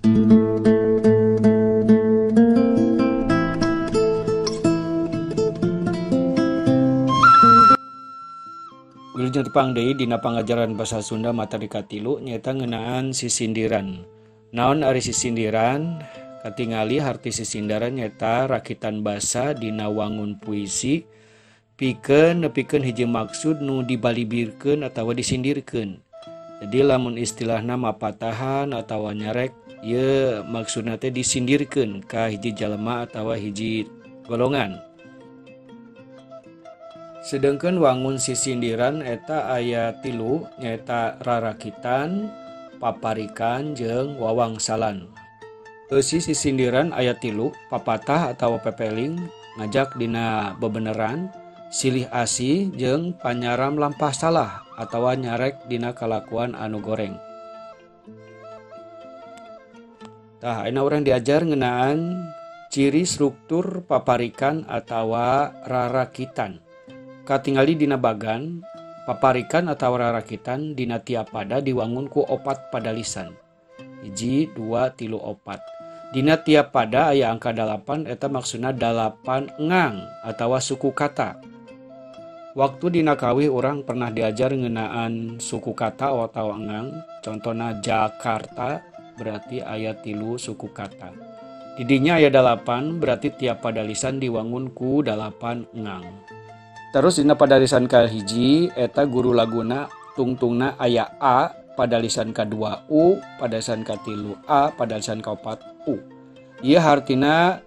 Wilujeng tepang deui dina pangajaran basa Sunda materi katilu nyaeta ngeunaan sisindiran. Naon ari sisindiran? Katingali harti sisindiran nyaeta rakitan basa dina wangun puisi pikeun nepikeun hiji maksud nu dibalibirkeun atawa disindirkeun. Jadi lamun istilahna mapatahan atawa nyarek ieu maksudna teh disindirkeun ka hiji jalma atawa hiji golongan. Sedengkeun wangun sisindiran eta aya tilu nyaeta rarakitan, paparikan jeung wawangsalan. Eusi sisindiran aya tilu, papatah atawa pepeling ngajak dina bebeneran, silih asih jeung panyaram lampah salah atawa nyarek dina kalakuan anu goreng. Tah, ayeuna urang diajar ngeunaan ciri struktur paparikan atawa rarakitan. Katingali dina bagan, paparikan atawa rarakitan dina tiap pada diwangun ku opat padalisan. 1, 2, 3, 4. Dina tiap pada aya angka 8 eta maksudna 8 ngang atawa suku kata. Waktu dina kawih urang pernah diajar ngeunaan suku kata atawa ngang, contohna Jakarta berarti aya 3 suku kata. Didinya aya 8 berarti tiap padalisan diwangun ku 8 ngang. Terus dina padalisan kahiji eta guru laguna tungtungna aya A, padalisan kadua U, padalisan katilu A, padalisan kaopat U. Ieu hartina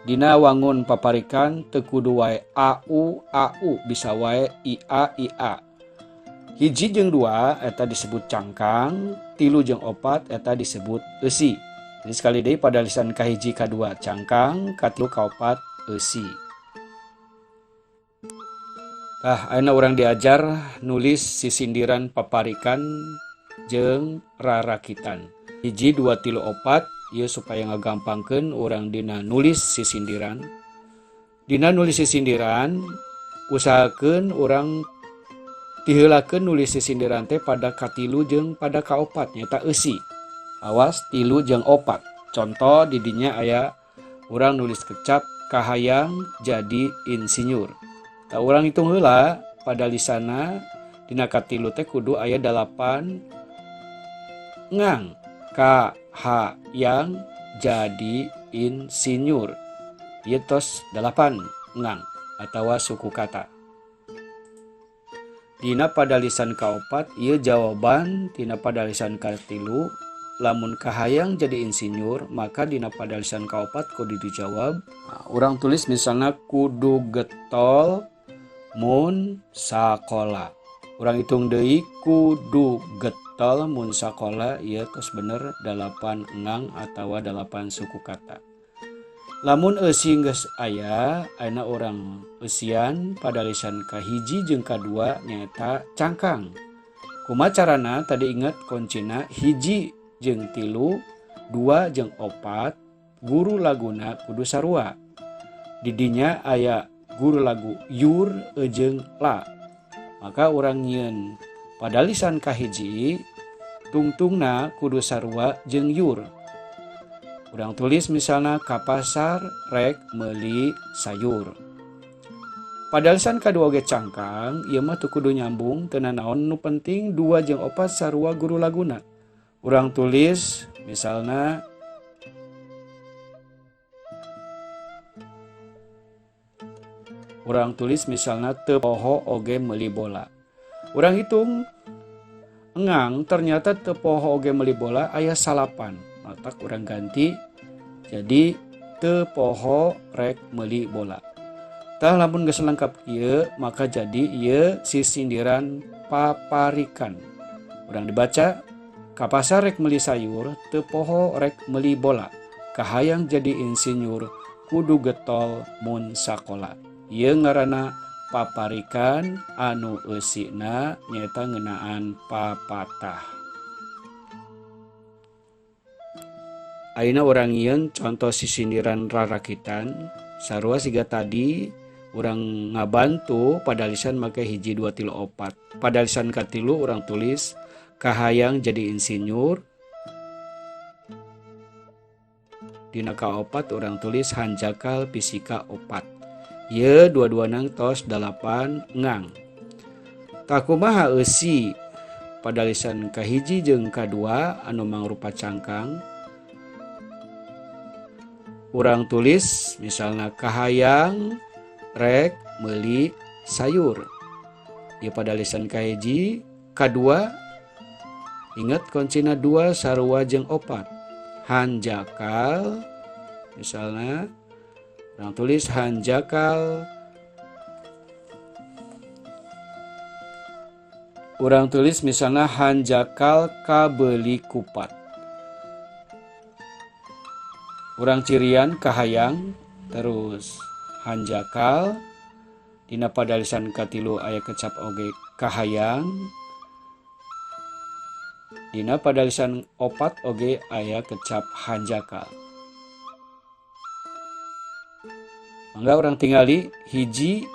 dina wangun paparikan teu kudu wae A U A U, bisa wae I A I A. 1 jeung 2 eta disebut cangkang, 3 jeung 4 eta disebut eusi. Jadi sekali deui padalisan kahiji kadua cangkang, katilu kaopat eusi. Tah, ayeuna urang diajar nulis sisindiran paparikan jeung rarakitan. 1, 2, 3, 4 ieu supaya ngagampangkeun urang dina nulis sisindiran. Dina nulis sisindiran usahakeun urang tiheulakeun nulis sisindiran teh pada katilu jeung pada kaopat nyaeta eusi. Awas 3 jeung 4. Contoh di dinya aya urang nulis kecap kahayang jadi insinyur. Tah urang hitung heula pada lisana dina katilu teh kudu aya 8 ngang ka ha yang jadi insinyur. Ieu tos 8 ngang atawa suku kata. Dina padalisan kaopat ieu jawaban tina padalisan katilu. Lamun kahayang jadi insinyur maka dina padalisan kaopat kudu dijawab. Nah, urang tulis misalnya kudu getol mun sakola. Urang hitung deui kudu getol mun sakola ieu tos bener 8 ngang atawa 8 suku kata. Lamun eusi geus aya, ayeuna urang eusian padalisan kahiji jeung kadua nyaeta cangkang. Kumaha carana? Tadi inget kuncina 1 jeung 3, 2 jeung 4, guru laguna kudu sarua. Didinya aya guru lagu yur jeung la. Maka urang nyieun padalisan kahiji tungtungna kudu sarua jeung yur. Urang tulis misalna ka pasar rek meuli sayur. Padalisan kadua oge cangkang, ieu mah teu kudu nyambung teu nanaon nu penting 2 jeung 4 sarua guru laguna. Urang tulis misalna teu poho oge meuli bola. Urang hitung engang ternyata teu poho oge meuli bola aya 9. Matak urang ganti jadi teu poho rek meuli bola. Tah lamun geus lengkap ieu maka jadi ieu sisindiran paparikan. Urang dibaca ka pasar rek meuli sayur teu poho rek meuli bola. Kahayang jadi insinyur kudu getol mun sakola. Ieu ngaranna paparikan anu eusina nyaeta ngeunaan papatah. Ayeuna urang nyieun contoh sisindiran rarakitan sarua siga tadi urang ngabantu padalisan make 1, 2, 3, 4. Padalisan katilu urang tulis kahayang jadi insinyur. Dina kaopat urang tulis hanjakal fisika 4. Ieu dua-duana tos 8 ngang. Tah kumaha eusi padalisan kahiji jeung kadua anu mangrupa cangkang? Urang tulis misalna kahayang rek meuli sayur. Ieu padalisan kahiji, kadua ingat kuncina 2 sarua jeung 4. Hanjakal misalnya urang tulis hanjakal, urang tulis misalnya hanjakal kabeuli kupat. Urang cirian kahayang terus hanjakal, dina padalisan katilu aya kecap oge kahayang, dina padalisan 4 oge aya kecap hanjakal. Mangga urang tingali 1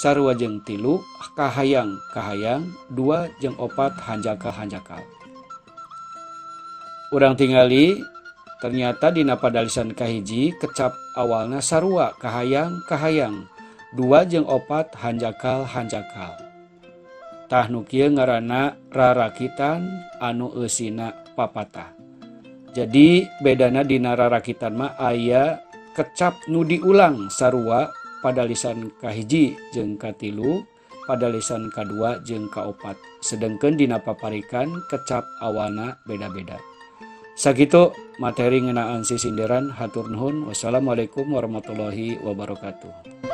sarua jeung 3 kahayang kahayang, 2 jeung 4 hanjakal hanjakal. Urang tingali ternyata dina padalisan kahiji kecap awalna sarua kahayang kahayang, 2 jeung 4 hanjakal hanjakal. Tah nu kieu ngaranna rarakitan anu eusina papatah. Jadi bedana dina rarakitan mah aya kecap nu diulang sarua padalisan kahiji jeung katilu, padalisan kadua jeung kaopat. Sedengkeun dina paparikan kecap awalna beda-beda. Sakitu materi ngeunaan sisindiran, hatur nuhun. Wassalamualaikum warahmatullahi wabarakatuh.